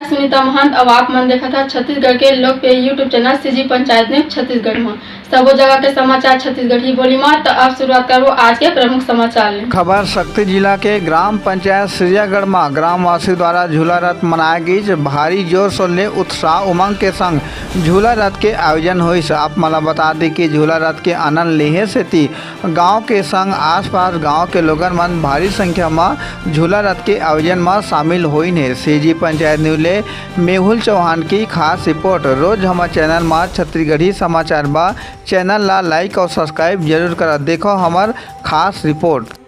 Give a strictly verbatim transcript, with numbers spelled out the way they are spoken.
सुनीता महंत, अउ आप मन देखत हा छत्तीसगढ़ के लोकप्रिय YouTube channel CG panchayat news Chhattisgarh म। सबो जगह के समाचार छत्तीसगढ़ी बोली म। त अब शुरुआत करबो आज के प्रमुख समाचार ले। खबर सक्ती। जिला के ग्राम पंचायत सिरियागढ़ म ग्रामवासी द्वारा झूला रथ मनाए गीस। भारी जोर शोर ले उत्साह उमंग के संग झूला रथ के आयोजन होइस। आप मन ल बता दी कि झूला रथ के आनंद लेहे सेती गांव के संग आसपास गांव के लोगन मन भारी संख्या म झूला रथ के आयोजन म शामिल होइन हे। सीजी पंचायत न्यूज ले मेहुल चौहान की खास रिपोर्ट। रोज हमर चैनल म छत्तीसगढ़ी समाचार बा। चैनल ला like अउ subscribe जरूर करा। देखो हमर खास रिपोर्ट।